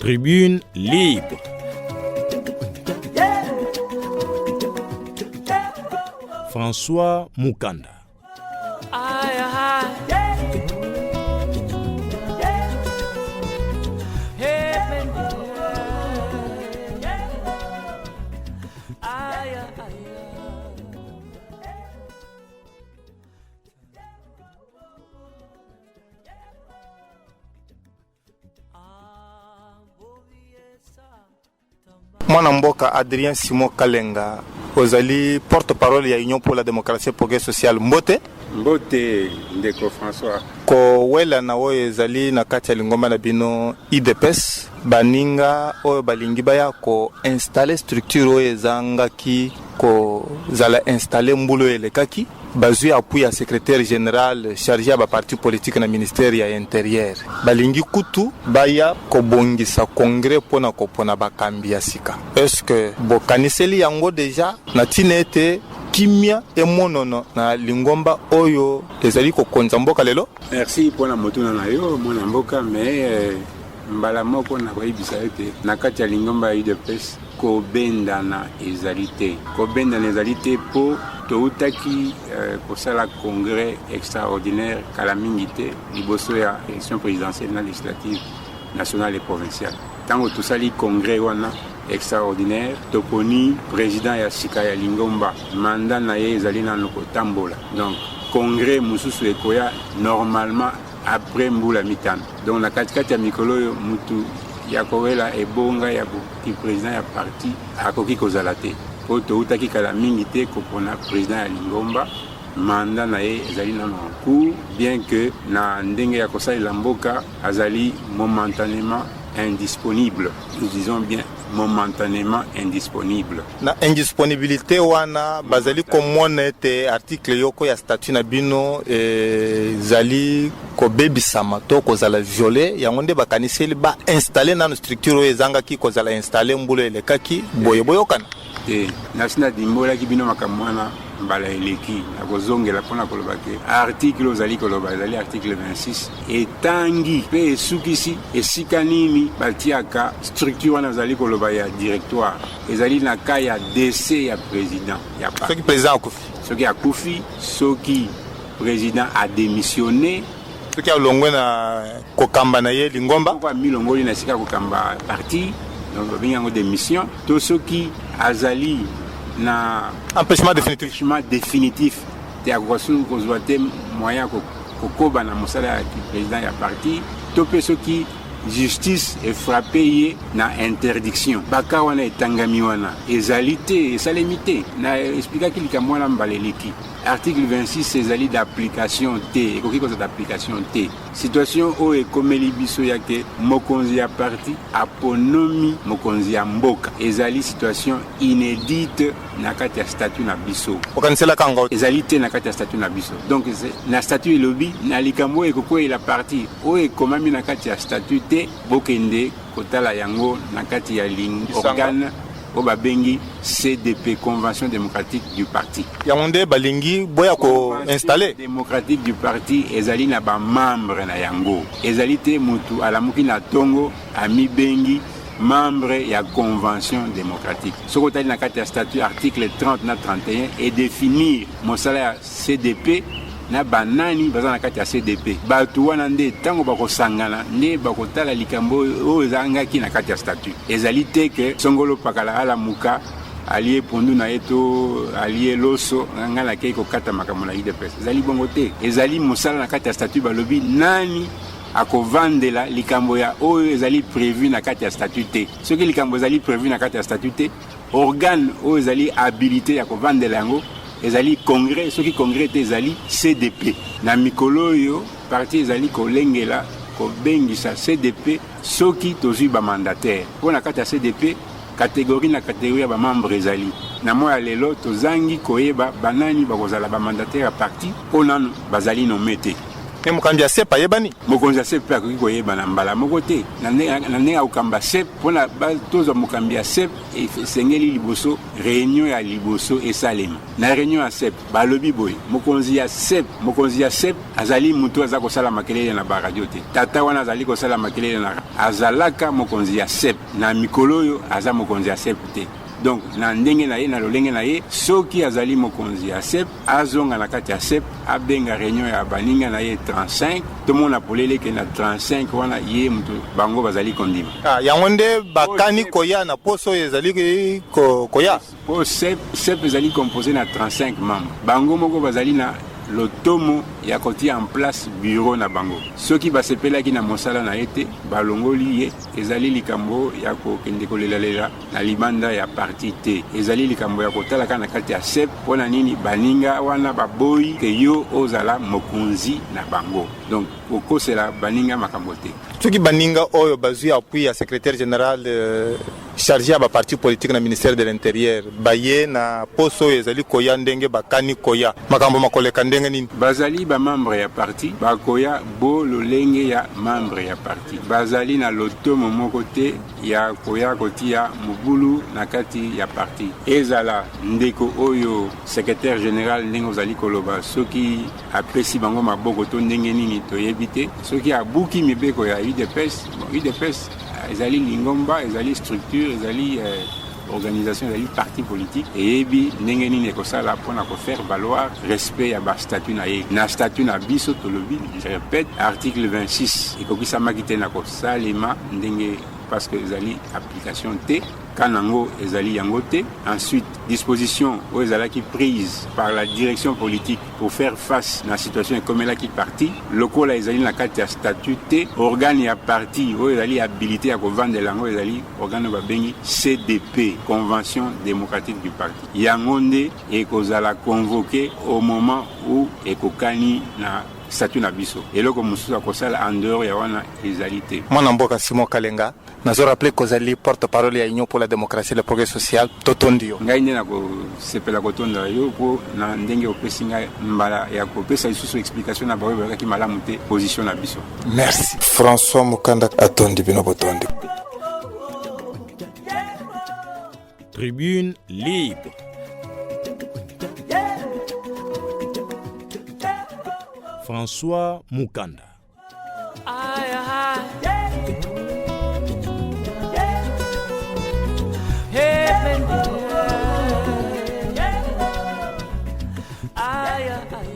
Tribune libre. François Mukanda. Mwana mboka Adrien Simon Kalenga, ozali porte-parole ya Union pour la démocratie et progrès social. Mbote. Mbote ndeko François. Kowelana oyo ezali na kati ya lingomba na bino UDPS, baninga oyo balingi baya ko installer structure oyo ezangaki kozala installer mbula oyo elekaki, bazwi appui ya secrétaire général chargé ya ba parti politique na ministère ya intérieur. Balingi kutu baya kobongisa congrès mpona kopona bakambi ya sika. Est-ce que bokaniseli yango deja na ntina ete kimia emonono na lingomba oyo ezali kokonza mboka lelo? Merci mpona motuna na yo mwana mboka, mais mbala moko nakoyebisa ete na kati ya lingomba ya UDPS kobendana ezali te. Kobendana ezali te mpo toutaki kosala congrès extraordinaire kala mingi te liboso ya élection présidentielle na législative nationale et provinciale. Ntango tosali congrès wana extraordinaire, toponi président ya sika ya lingomba, mandat na ye ezali nano kotambola. Donc congrès mosusu ekoya normalement après mbula mitano. Donc na katikati ya mikolo oyo mutu ya kowela ebonga ya président ya parti akoki kozala te, po toutaki kala mingi te kopona président ya lingomba, mandat na ye ezali nano en cours, bien que na ndenge ya kosalela mboka azali momentanément indisponible. Nous disons bien momentanément indisponible. Na indisponibilité wana bazali komona ete article yoko ya statut na bino ezali kobebisama to kozala violé, yango nde bakaniseli ba installer nano structure oyo ezangaki kozala installer mbula elekaki boye boyokana. Te, nasi nadimbolaki bino makambo wana mbala eleki, nakozongela mpona koloba ke article ozali koloba ezali article 26 etangi mpe esukisi esika nini batiaka structure wana ozali koloba ya directoire. Ezali na cas ya décès ya président ya parti. Soki président akufi, soki akufi, soki président a démissionné, soki alongwe na kokamba na ye lingomba, moko amilongoli na esika kokamba parti, donc babengi yango démission, to soki azali na empêchement définitif, empêchement définitif te, akoka susu kozwa te moyen ya kokoba na mosala ya président ya parti, to mpe soki justice efrappe ye na interdiction. Baka wana etangami wana ezali te, esalemi te. Na explikaki likambo wana mbala eleki. Article 26 ezali d'application te, ekoki kozala d'application te. Situation oyo ekomeli biso ya ke mokonzi ya parti aponomi mokonzi ya mboka ezali situation inédite na kati ya statut na biso. Okaniselaka yango? Ezali te na kati ya statut na biso. Donc na statut elobi na likambo oyo ekokweyela parti oyo ekomami na kati ya statut te, bokende kotala yango na kati ya organe oyo babengi CDP, Convention démocratique du parti. Yango nde balingi boya ko-installer. Démocratique du parti ezali na bamembre na yango. Ezali te mutu alamuki na tongo amibengi membre ya Convention démocratique. Soki otali na kati ya statut article 30 na 31 edéfinir mosala ya CDP na banani baza na kati ya CDP. Bato wana nde ntango bakosangana nde bakotala likambo oyo ezangaki na kati ya statut. Ezali te ke songolo pakala alamuka alie pondu na ye to alie loso, ngai nakei kokata makambo na UDPS. Ezali bongo te. Ezali mosala na kati ya statut, balobi nani akovandela likambo ya oyo ezali prévu na kati ya statut te. Soki likambo ezali prévu na kati ya statut te, organe oyo ezali habilité ya kovandela yango ezali congrès. Soki congrès te, ezali CDP. Na mikolo oyo parti ezali kolengela kobengisa CDP soki tozwi bamandataire mpo na kati ya CDP, catégorie na catégorie ya bamembre ezali. Na mwa ya lelo tozangi koyeba banani bakozala bamandataire ya parti mpo nano bazali nommé te. Me mokambi ya sep ayebani. Mokonzi ya sep mpe akoki koyebana mbala moko te na ndenge ya kokamba sep. Mpona tozwa mokambi ya sep, esengeli liboso réunion ya liboso esalema. Na réunion ya sep balobi boye: mokonzi ya sep azali moto aza kosala makelele na baradio te. Tata wana azali kosala makelele na azalaka mokonzi ya sep, na mikolo oyo aza mokonzi ya sep te. Donc na ndenge na ye, na lolenge na ye, soki azali mokonzi ya sep, azonga na kati ya sep, abenga réunion ya baninga na ye 35, tomona polele ke na 35 wana ye moto bango bazali kondima. Ah, yango nde bakani koya na poso oyo ezali koya. Po sep ezali composé na 35 membres. Bango moko bazali na lotomo ya kotia en place bureau na bango. Soki basepelaki na mosala na ye te, balongoli ye. Ezali likambo ya kokende kolelalela na libanda ya parti te, ezali likambo ya kotala kaka na kati ya sep. Mpo na nini baninga wana baboyi ke yo ozala mokonzi na bango? Donc kokosela baninga makambo te. Soki baninga oyo bazwi appui ya secrétaire général chargé ya baparti politique na ministère de l'Intérieur, baye na poso oyo ezali koya ndenge bakani koya, makambo makoleka ndenge nini? Bazali bamembre ya parti, bakoya bo lolenge ya membre ya parti. Bazali na lotomo moko te ya koya kotia mobulu na kati ya parti. Ezala ndeko oyo secrétaire général, ndenge ozali koloba, soki apesi bango maboko to ndenge nini, toyebi te. Soki abuki mibeko ya UDPS, bon, UDPS ezali lingomba, ezali structure, ezali organisation, ezali parti politique, eyebi ndenge nini ekosala mpona kofaire valoir respect ya bastatut na ye. Na statut na biso tolobi, je répète, article 26 ekokisamaki te na kosalema ndenge, parce que ezali application te ka nango, ezali yango te. Ensuite, disposition oyo ezalaki prise par la direction politique pour faire face na situation ekomelaki parti, lokola ezali na kati ya statut te, organe ya parti oyo ezali habilité ya kovandela yango ezali organe oyo babengi CDP, Convention démocratique du parti. Yango nde ekozala convoqué au moment où ekokani na statut na biso. Eloko mosusu akosala en dehors ya wana ezali te. Mwana mboka Simon Kalenga, nazo rappeler kozali porte parole ya Union pour la démocratie et le progrès social. Totondi yo. Ngai nde nakosepela kotonda yo mpo na ndenge opesi ngai mbala ya kopesa lisusu explication na baoyo bayokaki malamu te position na biso. Merci. François Mokanda atondi bino botondi. Tribune libre. François Mukanda. Aïe, aïe. Hey, aïe, aïe.